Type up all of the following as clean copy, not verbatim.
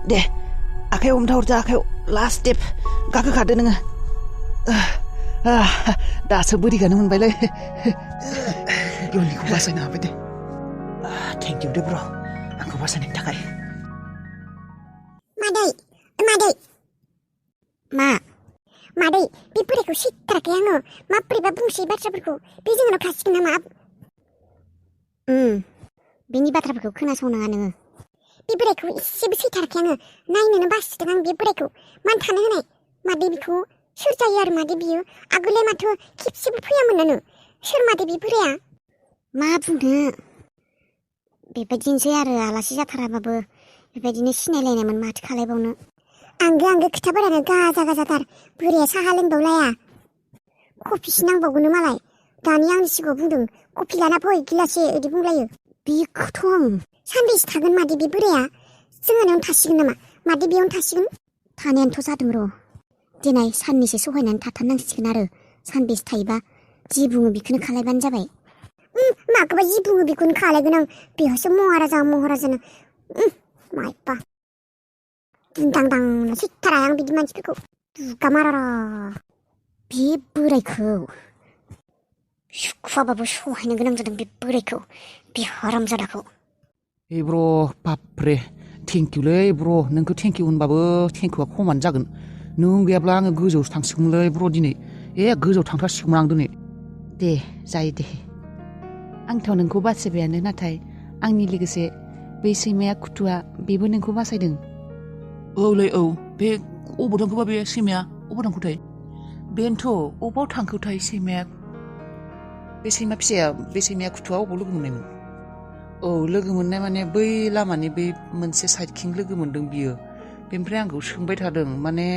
दे आखाइयाव हमथा हरदो आखाइयाव लास्ट स्टेप गाखोखादो नोङो दासो बोरिगानो मोनबायलै रनिखौ बासायनो हाबाय दे थेंक इउ दे ब्र आंखौ बासायनायनि थाखाय मादै बे बोरायखौ सिथाराखै आङो माब्रैबा बुंसै बाथ्राफोरखौ बे जोंनाव थासिगोन नामा बेनि बाथ्राफोरखौ खोनासंनाङा नोङो बे बोरायखौ एसेबो सैथाराखै आङो नायनोनो बासिदों आं बे बोरायखौ मानो थानो होनाय मादै बिखौ सोर जायो आरो मादै बियो आगोलाय माथो खेबसेबो फैयामोननो सोर मादै बे बोराया मा बुंनो बेबायदिनोसै आरो आलासि जाथाराबाबो बेबायदिनो सिनायलायनायमोन माथो खालायबावनो आंगो खोथाफोरानो गाजा गाजाथार बोराया साहा लोंबावलाया कफिसो नांबावगोनो मालाय दानि आंनि सिगाङाव बुंदों कफि लाना फै गिलासे इदि बुंलायो बेखौथ' आं सानबेसे थागोन मादै बे बोराया जोंहानियावनो थासिगोन नामा मादै बेयावनो थासिगोन थानायानोथ' जादों र' दिनै साननैसो सहायनानै थाथारनांसिगोन आरो सानबेसे थायोबा जि बुङो बेखौनो खालायबानो जाबाय माखौबा जि बुङो बेखौनो खालायगोन आं बेहासो महाराजानो मायबा दिंदांदां सैथारा आं बिदि मानसिफोरखौ दुगा मारारा बे बोरायखौ सुखुवाबाबो सहायनो गोनां जादों बे बोरायखौ बे हारामजादाखौ ए ब्र बापरे थेंकिउलै ब्र नोंखौ थेंकिउ होनबाबो थेंकिउआ खमानो जागोन नों गैयाब्ला आङो गोजौआवसो थांसिगौमोनलै ब्र दिनै गोजौआव थांथारसिगौमोन आं दिनै दे जायो दे आंथ' नोंखौ बासायबायानो नाथाय आंनि लोगोसे बै सैमाया कुथुआ बेबो नोंखौ बासायदों औलै औ बे अबाव थांखोबा बे सैमाया अबाव थांखोथाय बेनोथ' अबाव थांखोथाय सैमाया बे सैमा फिसाया बे सैमाया कुथुआ अबाव लोगो मोननायमोन औ लोगो मोननाय माने बै लामानि बै मोनसे साइडखिं लोगो मोनदों बियो बेनिफ्राय आंखौ सोंबाय थादों माने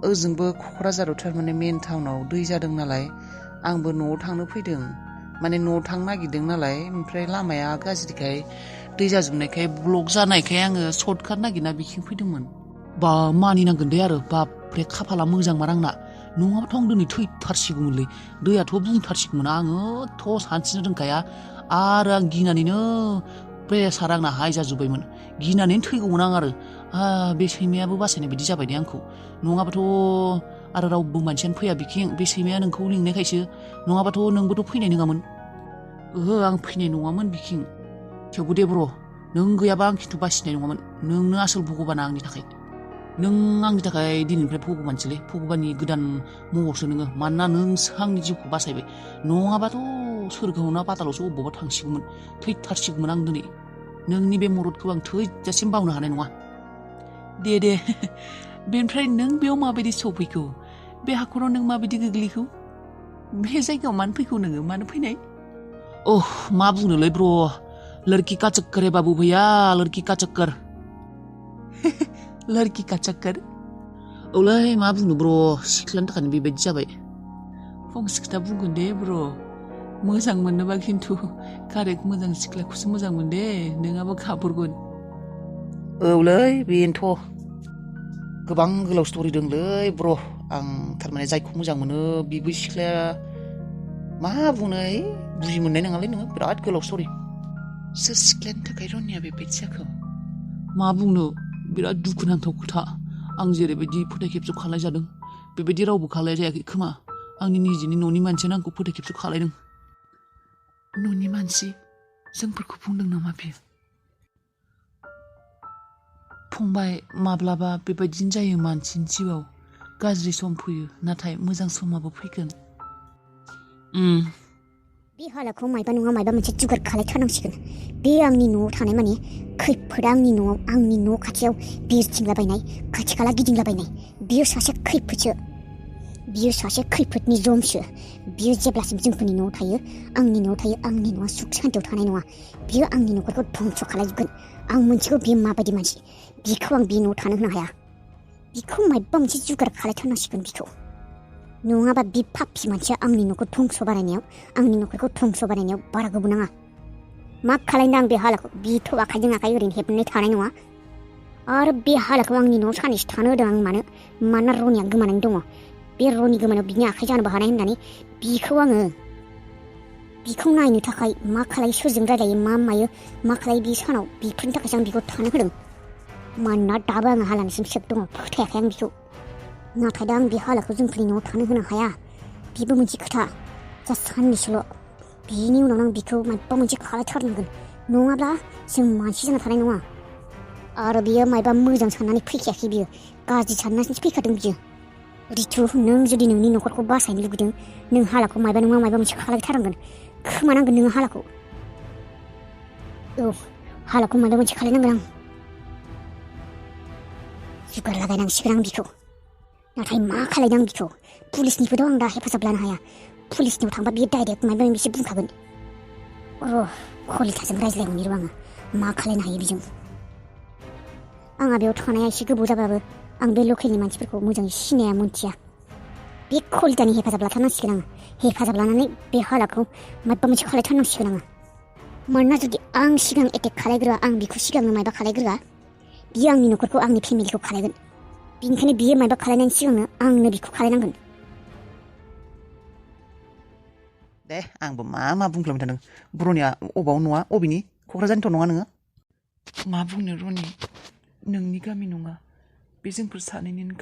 ओजोंबो क'क्राझाराव थारमाने मेन टाउनाव दै जादों नालाय आंबो न'आव थांनो फैदों माने न'आव थांनो नागिरदों नालाय ओमफ्राय लामाया गाज्रिखाय दै जाजोबनायखाय ब्लक जानायखाय आङो सर्टकाट नागिरना बिथिं फैदोंमोन बा मानिनांगोन दे आरो बापरे खाफाला मोजां मार आंना नङाबाथ' आं दिनै थैथारसिगौमोनलै दैयाथ' बुंथारसिगौमोन आङोथ' सानस्रिनो रोंखाया आरो आं गिनानैनो प्रेसार आंना हाइ जाजोब्बायमोन गिनानैनो थैगौमोन आं आरो बे सैमायाबो बासायनाय बायदि जाबाय दे आंखौ नङाबाथ' आरो रावबो मानसियानो फैया बिथिं बे सैमाया नोंखौ लिंनायखायसो नङाबाथ' नोंबोथ' फैनाय नङामोन ओहो आं फैनाय नङामोन बिथिं थेवबो दे ब्र नों गैयाबा आं खिन्थु बासिनाय नङामोन नोंनो आसोल भगबाना आंनि थाखाय नों आंनि थाखाय दिनैनिफ्राय भगबानसोलै भगबाननि गोदान महरसो नोङो मानोना नोंसो आंनि जिउखौ बासायबाय नङाबाथ' सोरगोआव ना पातालावसो अबावबा थांसिगौमोन थैथारसिगौमोन आं दिनै नोंनि बे मददखौ आं थैजासिम बावनो हानाय नङा दे बेनिफ्राय नों बेयाव माबायदि सफैखो बे हाखराव नों माबायदि गोग्लैखो बे जायगायाव मानो फैखो नोङो मानो फैनाय मा बुंनोलै ब्र लड़की का चक्कर है बाबू भैया लड़की का चक्कर लड़की का चक्कर औलै मा बुंनो ब्र सिख्लानि थाखायनो बेबायदि जाबाय फंसे खोथा बुंगोन दे ब्र मोजां मोननोबा खिन्थु कारेक्ट मोजां सिख्लाखौसो मोजां मोन दे नोङाबा गाबुरगोन औलै बेनोथ' गोबां गोलाव स्ट'रि दंलै ब्र आं थारमाने जायखौ मोजां मोनो बिबो सिख्लाया मा बुंनो बुजि मोननाय नङालै नोङो बिराद गोलाव स्ट'रि सोर सिख्लानि थाखाय रनिया बेबायदि जाखो मा बुंनो बिराद दुखुनांथाव खोथा आं जेरैबायदि फोथायखेबस' खालायजादों बेबायदि रावबो खालायजायाखै खोमा आंनि निजेनि न'नि मानसियानो आंखौ फोथायखेबस' खालायदों न'नि मानसि जोंफोरखौ बुंदों नामा बियो फंबाय माब्लाबा बेबायदिनो जायो मानसिनि जिउआव गाज्रि सम फैयो नाथाय मोजां समाबो फैगोन बे हालाखौ मायबा नङा मायबा मोनसे जुगार खालायथारनांसिगोन बे आंनि न'आव थानाय माने खैफोद आंनि न'आव आंनि न' खाथियाव बिरथिंलाबायनाय खाथि खाला गिदिंलाबायनाय बियो सासे खैफोदसो बियो सासे खैफोदनि जमसो बियो जेब्लासिम जोंफोरनि न'आव थायो आंनि न'आव थायो आंनि न'आ सुख सान्तियाव थानाय नङा बियो आंनि न'खरखौ धंस खालायजोबगोन आं मोनथिगौ बियो माबायदि मानसि बिखौ आं बे न'आव थानो होनो हाया बिखौ मायबा मोनसे जुगार खालायथारनांसिगोन बिखौ नङाबा बे पापि मानसिया आंनि न'खौ धंस बानायनायाव आंनि न'खरखौ धंस बानायनायाव बारा गोबाव नाङा मा खालायनो आं बे हालाखौ बिथ' आखाइजों आखाइ ओरैनो हेबनानै थानाय नङा आरो बे हालाखौ आंनि न'आव सानैसो थानो होदों आं मानोना रनिया गोमानानै दङ बे रनि गोमानायाव बिनि आखाइ जानोबो हानाय होननानै बिखौ नायनो थाखाय मा खालायो सोरजों रायलायो मा मायो मा खालायो बे सानाव बेफोरनि थाखायसो आं बिखौ थानो होदों मानोना दाबो आङो हालानिसिम सेक दङ फोथायाखै आं बिखौ नाथाय दा आं बे हालाखौ जोंफोरनि न'आव थानो होनो हाया बेबो मोनसे खोथा जा साननैसोल' बिनि उनाव आं बिखौ माबा मोनसे खालायथारनांगोन नङाब्ला जों मानसि जाना थानाय नङा आरो बियो मायबा मोजां साननानै फैखायाखै बियो गाज्रि साननानैसो फैखादों बियो रितु नों जुदि नोंनि न'खरखौ बासायनो लुगैदों नों हालाखौ मायबा नङा मायबा मोनसे खालायथारनांगोन खोमानांगोन नोङो हालाखौ औ हालाखौ मायबा मोनसे खालायनांगोन आं जुगार लागायनांसिगोन आं बिखौ नाथाय मा खालायनो आं बिखौ पुलिसनिखौथ' आं दा हेफाजाब लानो हाया पुलिसनियाव थांबा बियो डाइरेक्ट मायबा मोनसे बुंखागोन कलिताजों रायज्लायहरनि र' आङो मा खालायनो हायो बिजों आंहा बेयाव थानाया एसे गोबाव जाबाबो आं बे लकेलनि मानसिफोरखौ मोजाङै सिनाया मोनथिया बे कलितानि हेफाजाब लाथारनांसिगोन आङो हेफाजाब लानानै बे हालाखौ माबा मोनसे खालायथारनांसिगोन आङो मानोना जुदि आं सिगां एटेक खालायग्रोआ आं बिखौ सिगांनो मायबा खालायग्रोआ बियो आंनि न'खरखौ आंनि फेमिलिखौ खालायगोन बिनिखायनो बियो मायबा खालायनायनि सिगांनो आंनो बिखौ खालायनांगोन दे आंबो मा बुंफ्लांबाय थादों ब्रनिया अबाव न'आ अबेनि क'क्राझारनिथ' नङा नोङो मा बुंनो रनि नोंनि गामि नङा बे जोंफोर सानैनिनो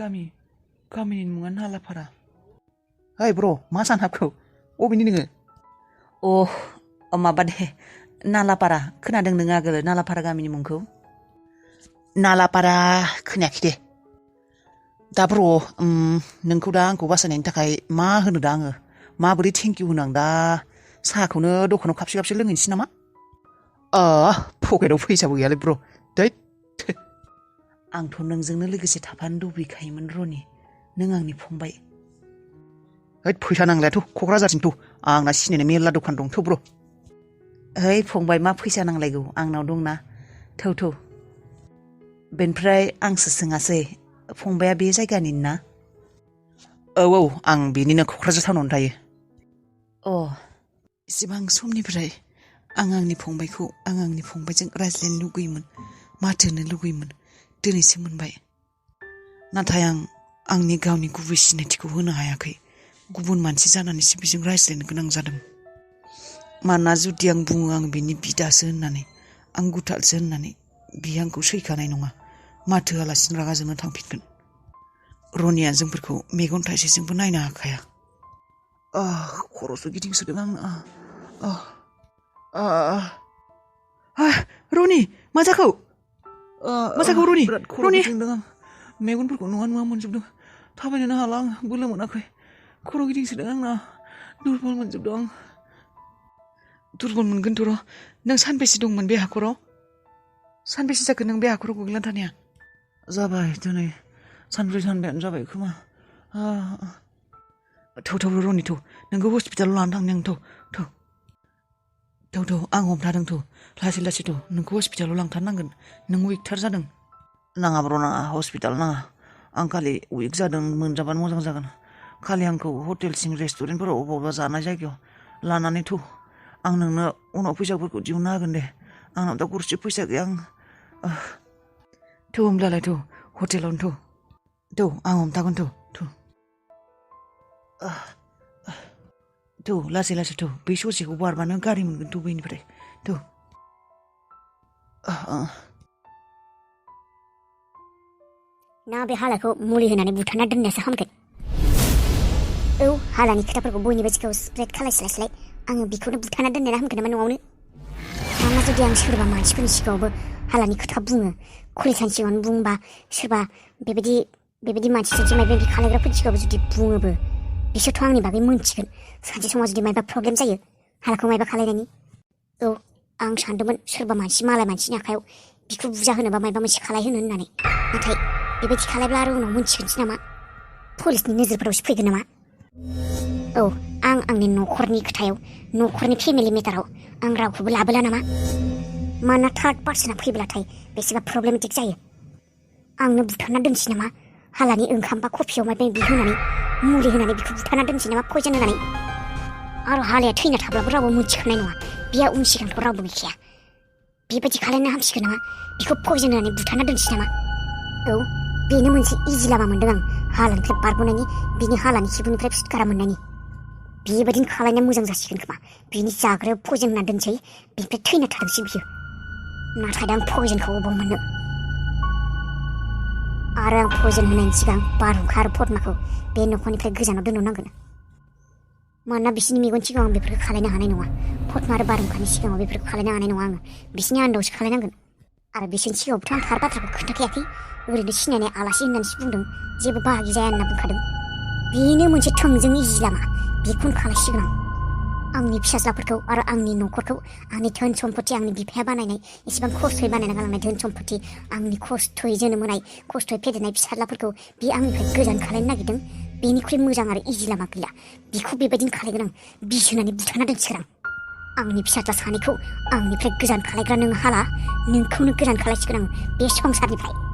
गामिनि मुङा नालापारा ओइ ब्र मा सानहाबखौ अबेनि नोङो माबा दे नालापारा खोनादों नोङो आगोल नालापारा गामिनि मुंखौ नालापारा खोनायाखै दे दा ब्र नोंखौ दा आंखौ बासायनायनि थाखाय मा होनो दा आङो माबोरै थेंकिउ होनो आं दा साहाखौनो दखानाव खाबसे लोंहैनोसै नामा पकेटाव फैसाबो गैयालै ब्र दैट आंथ' नोंजोंनो लोगोसे थाफानो लुबैखायोमोन रनि नों आंनि फंबाय हैद फैसा नांलायाथ' क'क्राझारसिमथ' आंना सिनायनाय मेरला दखान दं थौ ब्र है फंबाय मा फैसा नांलायगौ आंनाव दंना थौ बेनिफ्राय आंसो सोङासै फंबाया बे जायगानिनो ना औ आं बेनिनो क'क्राझार टाउनावनो थायो इसिबां समनिफ्राय आं आंनि फंबायजों रायज्लायनो लुगैयोमोन माथो होनो लुगैयोमोन दिनैसो मोनबाय नाथाय आं आंनि गावनि गुबै सिनायथिखौ होनो हायाखै गुबुन मानसि जानानैसो बिजों रायज्लायनो गोनां जादों मानोना जुदि आं बुङो आं बिनि बिदासो होननानै आं गुथालसो होननानै बियो आंखौ सैखानाय नङा माथो होआलासिनो रागा जोंनो थांफिनगोन रनिया जोंफोरखौ मेगन थाइसेजोंबो नायनो हाखाया खर'सो गिदिंसोदों आं रनि मा जाखौ रनि बिराद खर' गिदिंदों आं मेगनफोरखौ नुवा मोनजोबदों थाबायनोनो हाला आं बोलो मोनाखै खर' गिदिंसोदों आंना दुरबल मोनजोबदों आं दुरबल मोनगोनथ' र' नों सानबेसे दंमोन बे हाखराव सानबेसे जाखो नों बे हाखराव गोग्लैना थानाया जाबाय दिनै सानब्रै सानबायानो जाबाय खोमा थौ रनि नोंखौ हस्पिटालाव लानानै थांनि आं थौ आं हमथादों लासै नोंखौ हस्पिटालाव लांथारनांगोन नों उइकथार जादों नाङा ब्र नाङा हस्पिटाल नाङा आं खालि उइक जादों मोनजाबानो मोजां जागोन खालि आंखौ हटेल सिं रेस्टुरेन्टफोराव अबावबा जानाय जायगायाव लानानै आं नोंनो उनाव फैसाफोरखौ दिहुनना होगोन दे आंनाव दा गरसे फैसा गैया होमब्लालाय हटेलावनो आं हमथागोन लासै बै ससेखौ बारबानो गारि मोनगोन बैनिफ्राय ना बे हालाखौ मुलि होनानै बुथारना दोननायासो हामगोन हालानि खोथाफोरखौ बयनिबो सिगाङाव स्प्रेड खालायस्लाय आङो बिखौनो बुथारना दोननाया हामगोन नामा न'आवनो मानोना जुदि आं सोरबा मानसिफोरनि सिगाङावबो हालानि खोथा बुङो कलितानि सिगाङावनो बुंबा सोरबा बेबायदि मानसिजों माबा माबि खालायग्राफोरनि सिगाङावबो जुदि बुङोबो बिसोरथ' आंनि बागै मोनथिगोन सानसे समाव जुदि माबा प्रब्लेम जायो हालाखौ माबा खालायनायनि आं सानदोंमोन सोरबा मालाय मानसिनि आखायाव बिखौ बुजा होनोबा माबा मोनसे खालायहोनो होननानै नाथाय बेबायदि खालायब्ला आरो उनाव मोनथिगोनसै नामा पुलिसनि नोजोरफोरावसो फैगोन नामा आं आंनि न'खरनि खोथायाव न'खरनि फेमिलि मेटाराव आं रावखौबो लाबोला नामा मानोना थार्ड पार्सना फैब्लाथाय बेसेबा प्रब्लेमेटिक जायो आंनो बुथारना दोनसै नामा हालानि ओंखाम बा कफियाव माबा माबि होनानै मुलि होनानै बिखौ बुथारना दोनसै नामा पयजन होनानै आरो हालाया थैना थाब्लाबो रावबो मोनथिखानाय नङा बिहा उन सिगांथ' रावबो गैखाया बेबायदि खालायनो हामसिगोन नामा बिखौ पयजन होनानै बुथारना दोनसै नामा बेनो मोनसे इजि लामा मोनदों आं हालानिफ्राय बारग'नायनि बिनि हालानि खिबुनिफ्राय फिटकारा मोननायनि बेबायदिनो खालायनाया मोजां जासिगोन खोमा बिनि जाग्रायाव पयजन होना दोनसै बिनिफ्राय थैना थादोंसै बियो नाथाय दा आं पयजनखौ अबाव मोननो आरो आं पयजन होनायनि सिगां बारहुंखा आरो पद्माखौ बे न'खरनिफ्राय गोजानाव दोनहरनांगोन मानोना बिसोरनि मेगन सिगाङाव आं बेफोरखौ खालायनो हानाय नङा पद्मा आरो बारहुंखानि सिगाङाव बेफोरखौ खालायनो हानाय नङा आङो बिसोरनि आन्दावसो खालायनांगोन आरो बिसोरनि सिगाङावबोथ' आं थार बाथ्राखौ खोन्थाखायाखै ओरैनो सिनायनाय आलासि होननानैसो बुंदों जेबो बाहागि जाया होनना बुंखादों बेनो मोनसे थोंजों इजि लामा बेखौनो खालायसिगोन आंनि फिसाज्लाफोरखौ आरो आंनि न'खरखौ आंनि धोन सम्पति आंनि बिफाया बानायनाय एसेबां खस्थ'यै बानायना गालांनाय धोन सम्पति आंनि खस्थ'यै जोनोम होनाय खस्थ'यै फेदेरनाय फिसाज्लाफोरखौ बे आंनिफ्राय गोजान खालायनो नागिरदों बेनिख्रुइ मोजां आरो इजि लामा गैला बिखौ बेबायदिनो खालायगोन आं बिस होनानै बुथारना दोनसिगोन आंनि फिसाज्ला सानैखौ आंनिफ्राय गोजान खालायग्रा नों हाला नोंखौनो गोजान खालायसिगोन आं बे संसारनिफ्राय